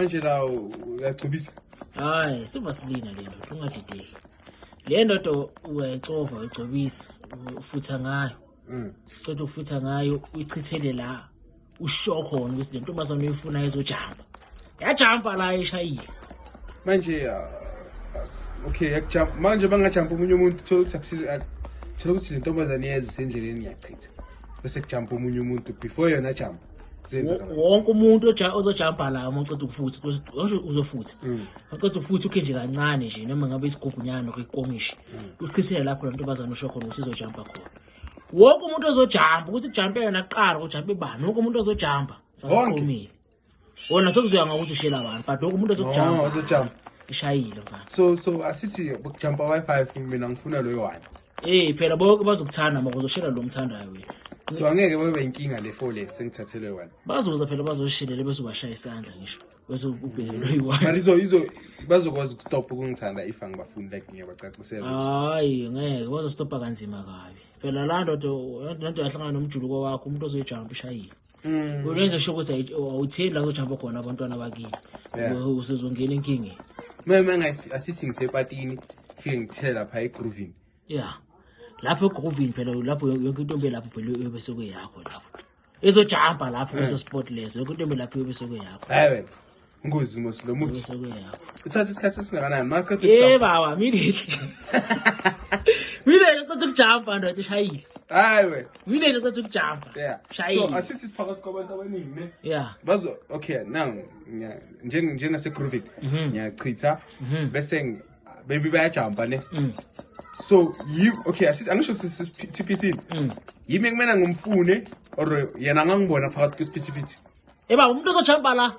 Manje la uyagcobisa. Hayi, sivasilina le ndoda, ungadideki. Le ndoda uyayixova, uyigcobisa, ufutha ngayo. Ceda ufutha ngayo, uyichithele la. Usho khona ukuthi le ntombazane uyifunayo izojamba. Yajampa la ishayile. Manje okay, yakujump. Manje bangajump omunye umuntu, thola ukuthi thola ukuthi le ntombazane iyeza isendleleni, iyachitha. Bese kujump omunye umuntu before yona jump. Kuzoyenzakalani? Wonke umuntu ozojampa la uma uceda ukufutha, usho uzofutha. Uceda ukufutha ukhe nje kancane nje noma ngabe isigubhunyana or ikomishi. Uchithele lapho la ntombazane usho khona ukuthi izojampa khona. Wonke umuntu ozojampa, ukuthi kujampe yona kuqala, kujampe bani, wonke umuntu ozojampa saqomile. Wona sekuzoya ngokuthi ushela abantu, but wonke umuntu ozojampa. Oh, ozojampa. Ishayile mfana. So asithi kujumpa Y5, mina ngifuna loyo one. Eh, phela bonke bazokuthanda uma uzoshela lo mthandayo wena. So angeke babe inkinga le 4 le sengithathelwe one. Bazoza phela bazoshelela bese ubashaya isandla ngisho. Bese ubheke lo yi-one. Mara izo bazokwazi ukustop ukungithanda if angibafuni, like ngiyabacacisela. Hayi, ngeke bazostopa kanzima kabi. Phela la ndoda ndoda yahlangana nomjuluko wakho, umuntu ozoyijampa ushayile. Uyenze sho ukuthi awutheli la kuzojampa khona abantwana bakini. Usezongena enkingeni. Mama ngathi asithi ngisepatini, fike ngithele lapha egroovini. Yeah. Lapho egroovini phela lapho yonke intombi lapho phela iyobe sekuyakho lapho. Izojampa lapho kweso spot leso, yonke intombi lapho iyobe sekuyakho. Hayi wena. Ngozi mos lo Iyobe muthi. sekuyakho. Uthatha isikhathi esingakanani? Maqeda Eh baba, immediately. Immediately qeda ukujampa ndoda ishayile. Hayi wena. Immediately qeda ukujampa. So Shayile. asithi siphakathi kwabantu abaningi ne. Bazo okay now njengase grooving ngiyachitha bese baby bayajumpa ne. So you okay asithi angisho sisiphithiphithi. Yimi ekumele ngimfune or yena angangibona phakathi kwesiphithiphithi? Eh baba, umuntu ozojampa la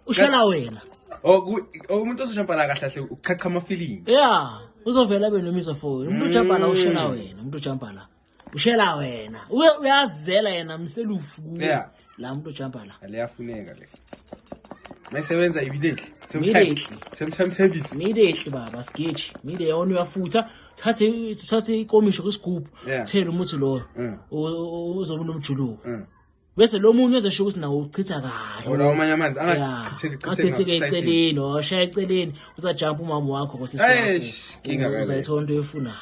ushela wena. Oh, umuntu ozojumpa la kahle kahle uchacha ama feeling. Yeah, uzovela abe nomizwa for wena. Umuntu ojampa la ushela wena, umuntu ojampa la. Ushela wena. Uyazizela yena mselufu kuwe. La umuntu ojampa la. Liyafuneka le. Mayisebenza immediately. Same time. Immediately. Same time service. Immediately baba, sigeji. Immediately yona uyafutha, uthathe ikomisho kwisigubhu, thela umuthi loyo. Uzobe unomjuluko. Bese lo munye uzosho ukuthi nawo uchitha kahle. Wona amanye amanzi angachitheki, angachitheki eceleni, washaya eceleni, uzajumpa umama wakho ngosisi wakho. Eish, inkinga kabi. Uzayithola into oyifunayo.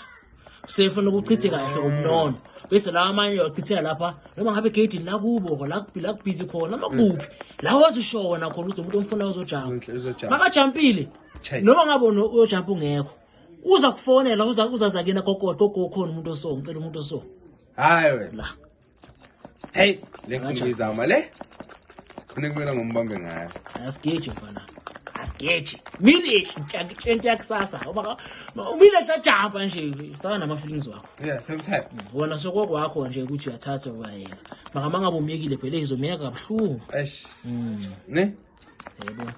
Usefuna ukuchithe kahle ngomnono. Bese la amanye uyachithela lapha, noma ngabe egedini la kubo, la la kubhizi khona, noma kuphi. La wazisho wena khona ukuthi umuntu omfuna uzojumpa. Uzojumpa. Makajumpile. Check. Noma ngabe uyojumpa ungekho. Uza kufonela, uzaza kina gogo, gogo khona umuntu oso, ngicela umuntu oso. Hayi wena. La. Hey, le ngifuna ukuyizama le. Khona kumele ngombambe ngayo. Asigeji mfana. Asigeji. Immediately into yakusasa. Ngoba immediately ajumpa nje, saka nama feelings wakho. Yeah, same time. Wona sokokwakho nje ukuthi uyathatha uyayeka. Maka mangabe umyekile phela izomyeka kabuhlungu. Eish. Ne? Yebo.